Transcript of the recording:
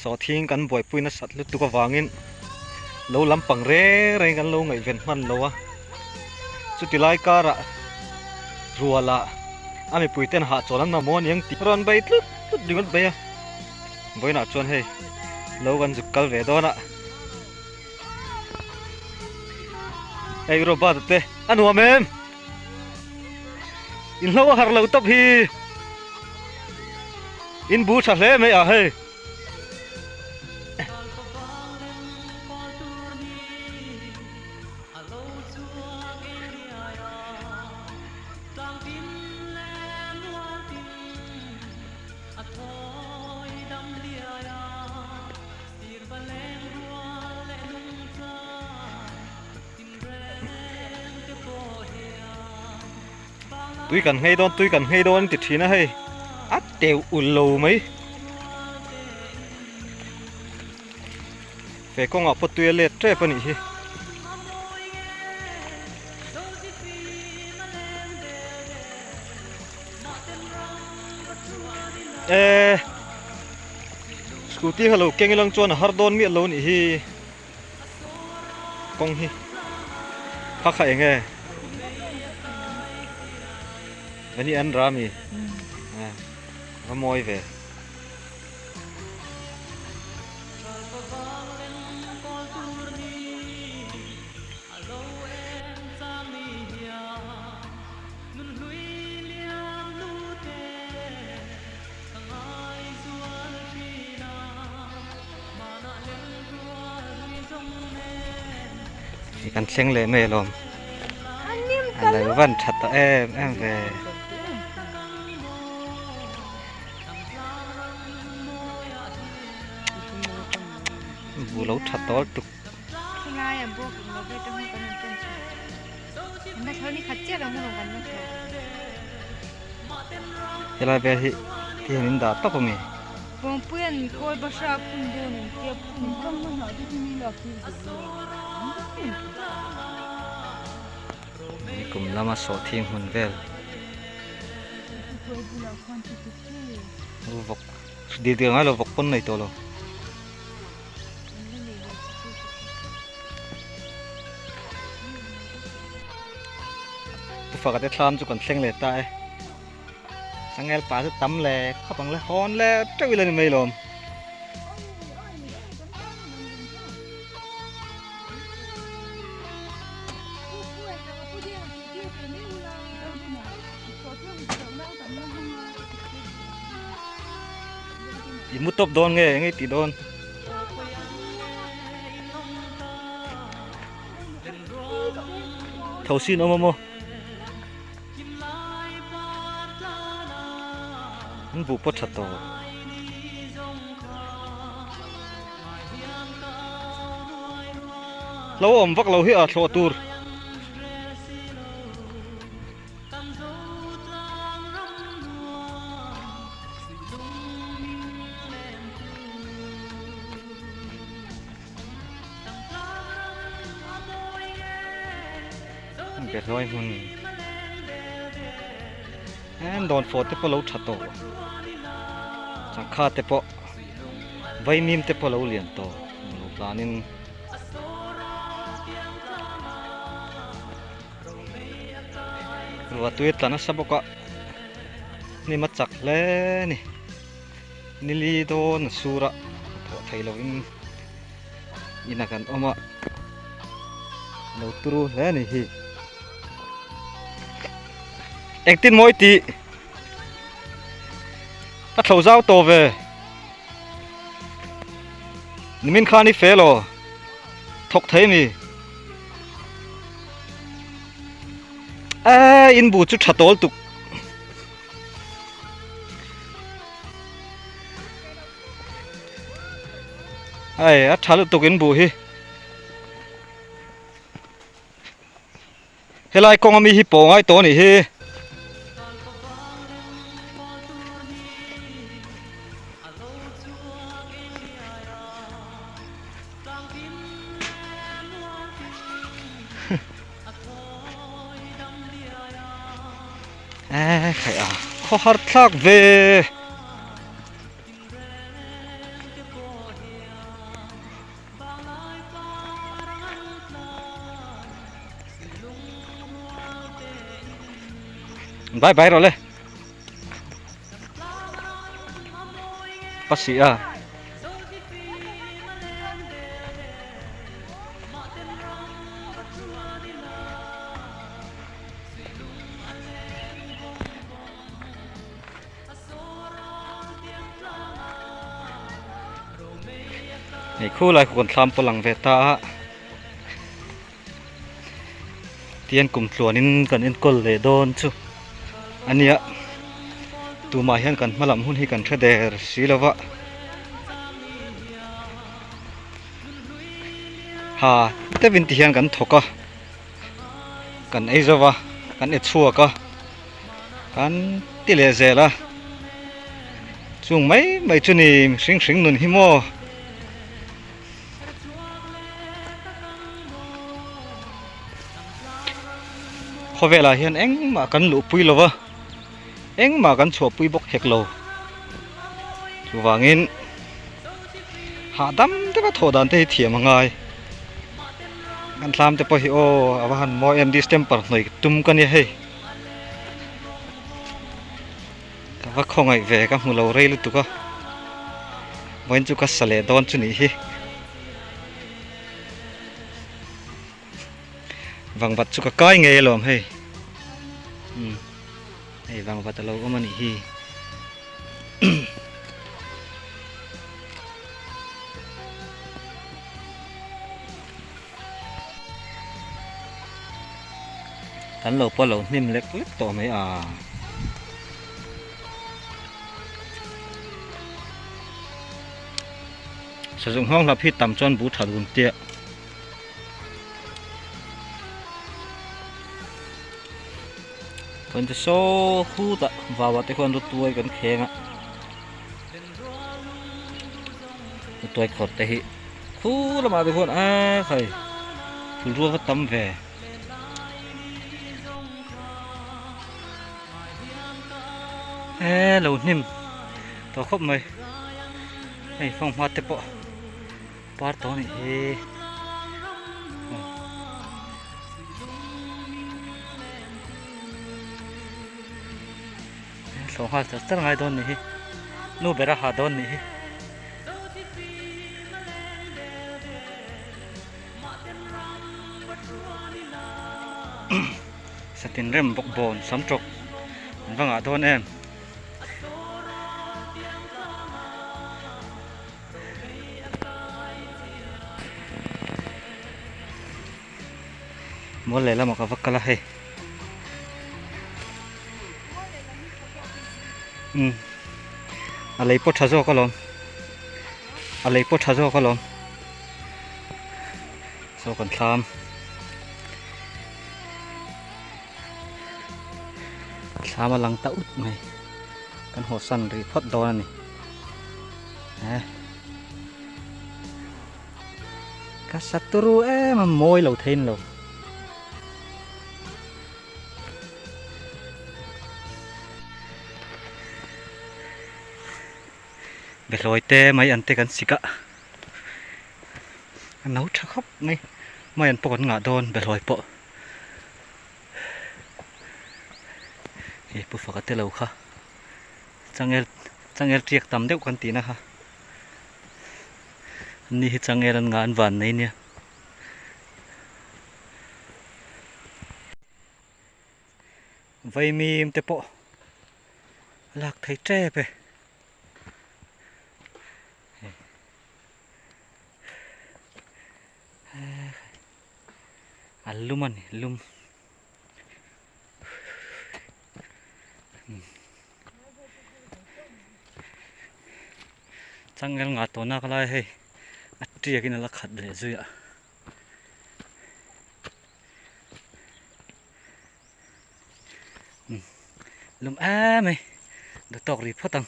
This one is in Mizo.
Sawhthing kan buaipui nasat lutuk avangin lo lampang reng reng kan lo ngaihven hman lo a, chuti lai karah rualah a mipui ten hahchawl an mamawh aniang tih rawn bei tlut tlut ringawt mai a, vawiinah chuan hei lo kan zuk kal ve dawn a, hei Robert te a nuam em? Inhlo a har lo tawp hi. In bu tha hle mai a hei. Tui kan nghei dawn tui kan nghei dawn an ti thin a hei a teuh ulh lo mai fe kawngah pawh tui a let tep a nih hi. Eee scooty kha lo keng ilang chuan a har dawn miah lo a nih hi. Kawng hi kha kha eng nge ani an ra mi a mawi ve. Kan thleng leh mai alawm a lo van tha tawh em em ve. Bu lo tha tawh lutuk. Helai vel hi ti hian in dah tawp ami. Vawngpuian kawl bahra phun dawn an tia phun kam na hnah te chu mi lak tir duh Ni kum lama sawhthing hmun vel vawk dil dil ngai lo vawk pawn nei tawh lo. Tufaka te thlam chu kan thleng leh ta e. Changel pa chu tam le khawp ang le hawn le teuh ila ni mai lawm. I mu tawp dawn nge eng nge tih dawn. Tho sin awm a maw. An buh pawh tha tawh. Hlo awm vak lo hi a thlawh tur. Behlawi hmun em dawn fawh te pawh lo tha tawh changkha te pawh vaimim te pawh lo lian tawh lo tlanin ruah tui a tla nasa bawk a hnim a chak hle a ni nili dawn a sur a thawh thei lovin inah kan awm a lo turu hle a ni hi engtin mawi tih a thlo zau tawh ve. Nimin khan i fel aw thawk thei mi e in bu chu tha tawl tuk ai a tha lutuk in bu hi Helai kawng ami hi pawh ngai tawh a nih hi. E khai a khaw har thlak ve. Bye bye rawh le. Pasi a. Hei khulai khu kan thlam pawh lang ve ta a tian kum tluanin kan enkawl leh dawn chu a nia tumah hian kan hma lam hun hi kan hre der si lo va ha deuhin ti hian kan thawk a kan ei zo va kan e chhuak a. Kan ti leh zel a, chung mai mai chu ni mihring hring nun hi maw. Khawvelah hian engmah kan luhpui lo va, engmah kan chhuahpui bawk hek lo. Chuvangin hahdam deuha thawh dan te hi thiam a ngai. Kan thlam te pawh hi aw a va han mawi em distemper hnawih tum ka nia hei. Ka va khawngaih ve ka hmu lo rei lutuk a vawiin chu ka sa leh dawn chu nih hi vangvat chu ka kai ngei alawm hei umm hei vangvat alo awm anih hi. Kan lo pawh lo hnim lek lek tawh mai a. Sazuk nghawng hlap hi tam chuan bu tha dun tia. Kan ti saw khut a vau ah te khuan rutuai kan kheng a. Rutuai khawr te hi khu lamah te khuan a khai phul rual va tam ve. He lo hnim tawh khawp mai hei fanghma te pawh par tawh a nih hi. Thlawh nghal char char ngai dawn nih hi nu ber a ha dawn nih hi. Satin rem bawk bawn sam tawk an va ngah dawn em. Mual leh lamah ka va kal a hei. Umm a lei pawh tha zawk alawm a lei pawh tha zawk alawm saw kan thlam thlam a lang ta ut mai kan haw san rih phawt dawn a ni eh ka sa turu em a mawi lo thein lo. Behlawi te mai an te kan sik a a no tha khawp mai mai an pawh kan ngah dawn behlawi pawh hei pu faka te lo kha changel changel tiak tam deuh kan tihna kha an ni hi changel an ngah an van nei nia. Vaimim te pawh a lak thei tep e. A lum a ni lum. Changel ngah tawh nak lai hei a tiak in a la khat leh zui a. Lum em mai duh tawk rih phawt ang.